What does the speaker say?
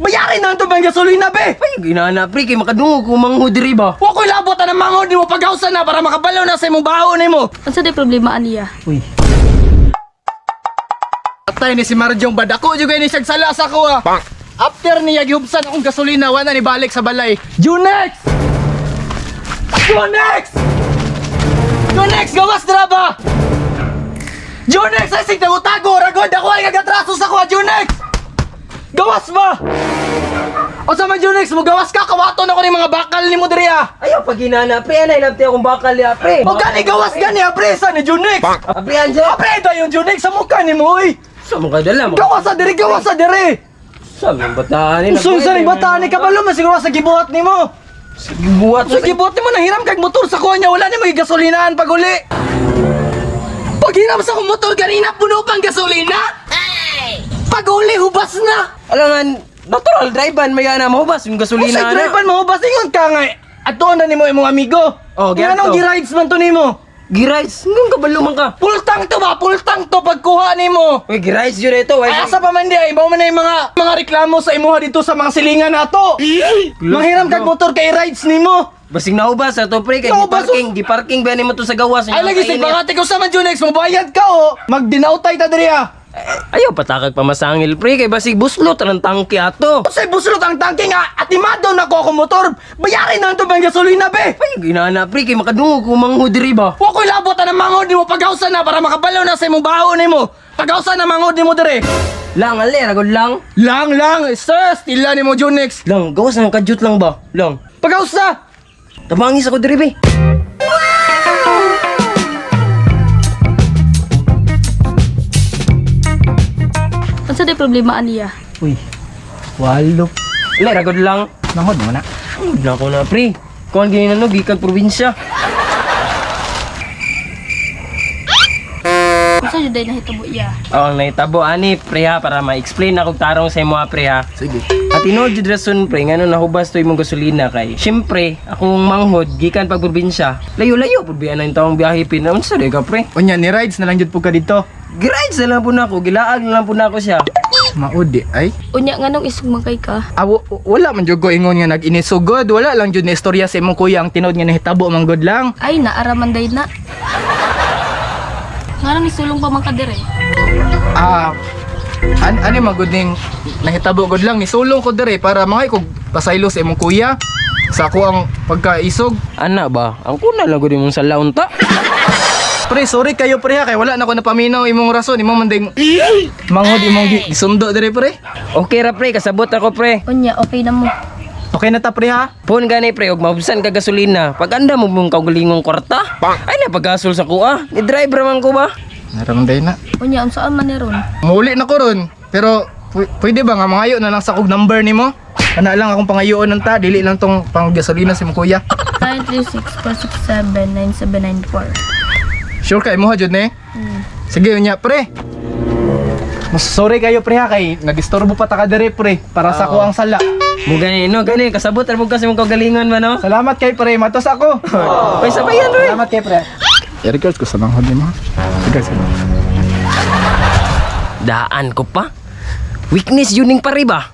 Bayarin na ito bang gasolina, be! Ay, ginana pre kay makadungog ko manghod diri ba. Wa ko'y labot na ng manghod nimo pagawsa na para makabalaw na sa imong baho nimo. Unsa day problema aniya? Uy. Patay ni si Marjong ba dako jud ni siyag sala sa ako ah. After niya gihubsan akong gasolina, wala ni balik sa balay. Junex! Junex! Junex, gawas dira ba? Junex, ay sig tago ragod ako ay nagatraso sa kuha Junex! Gawas ba? O sa man Junex, mo gawas ka kawaton ako ni mga bakal nimo diri ah. Ayaw pag ginana pre, anay nabti akong bakal ya pre. O gani gawas gani ah, pre sa ni Junex. Pre anjo. Pre, dayon Junex sa mukha nimo oy. Sa mo kadala mo. Gawas sa diri, gawas sa diri. Sa mong bataan ni. Usun sa ning bata ni kabalo man siguro sa gibuhat nimo. Gibuhat Sa gibuhat nimo nanghiram kag motor sa kuha niya wala nimo gasolinaan pag uli. Paghiram sa akong motor ganina puno pang gasolina. Pag uli hubas na. Alangan natural drive ban may ana mahubas yung gasolina Unsay na. drive man mahubas ingon ka nga. Atuon na nimo imong amigo. Oh, Nga ganito. nang gi-rides man to nimo. Girides, ngung kabalo man ka. Full tank to ba? Full tank to pagkuha nimo. Uy, girides yun ito. Ay, asa pa man di ay, mao man na yung mga reklamo sa imuha dito sa mga silingan nato. Manghiram kag motor kay rides nimo. Basig nahubas ato pre kay Nahubas, giparking, giparking ba nimo to sa gawas. Ay lagi sig bangati ko sa man Junex, mobayad ka o. Magdinautay ta diri ah. Ayaw patakag pamasangil pre kay basig buslot ang tangke ato. Unsay buslot ang tangke nga atimado na ko akong motor. Bayarin na ito bang gasolina be. Ay, ginana pre kay makadungog ko manghod diri ba. Wa ko'y labot na ng manghod nimo pagawsa na para makabalaw na sa imong baho nimo. Pagawsa na manghod nimo diri. Lang ali, ragod lang. Lang lang, sir, stila nimo Junex. Lang, gawas ng kadyot lang ba? Lang. Pagawsa. Tabangis ako diri be. Unsa day problema aniya? Uy. Walo. Ali, ragod lang. Manghod mo na. Manghod na ako na pre. Kuan ganyan no, gikan probinsya. Unsa jud day nahitabo iya? Oh, ang nahitabo ani pre ha para ma-explain ako tarong sa imo ha, pre ha. Sige. At tinuod jud rason pre ngano nahubas to imong gasolina kay. Syempre, akong manghod gikan pag probinsya. Layo-layo pud biya na yung taong biyahe pin. Unsa di ka pre? Unya ni rides na lang jud po ka dito. Girides na lang po na ako, gilaag na lang po na ako siya. Maudi ay. Unya nganong isog man kay ka? Awo, wala man jud ko ingon nga nag-inisugod, wala lang jud ni istorya sa imong kuya ang tinuod nga nahitabo man gud lang. Ay naara man day na. Nganong nisulong pa man ka dire? Ah, ano man gud ning nahitabo gud lang nisulong ko dire para mangay kog pasaylo sa imong kuya sa ako ang pagkaisog. Ana ba? Ang kuna lang gud imong salaon ta. Pre, sorry kayo pre ha kay wala na ko napaminaw imong rason, imong man ding manghod imong gisundo dire pre. Okay ra pre, kasabot ako pre. Unya okay na mo. Okay na ta pre ha. Pon gani pre, og mahubsan ka gasolina. Pag anda mo mong kaugalingong kwarta. Ay na paggasol sa kuha. Ni driver man ko ba? Naramon day na. Unya unsaan man ni ron? Muli na ko ron, pero pwede ba nga mangayo na lang sa kog number nimo? Ana lang akong pangayoon ng ta, dili lang tong panggasolina si imong kuya. 936 467 9794. Sure ka imo ha jud ne? Sige unya pre. Mas sorry kayo pre ha kay nagistorbo pa ta ka dire pre para sa ko ang sala. Mo gani no, gani kasabot ra mo kasi mong kaugalingon ba no? Salamat kay pre, matos ako. Oy sabayan pre. Salamat kay pre. I-regards ko sa manghod nimo. Regards ko. Daan ko pa. Weakness yun ning pare ba?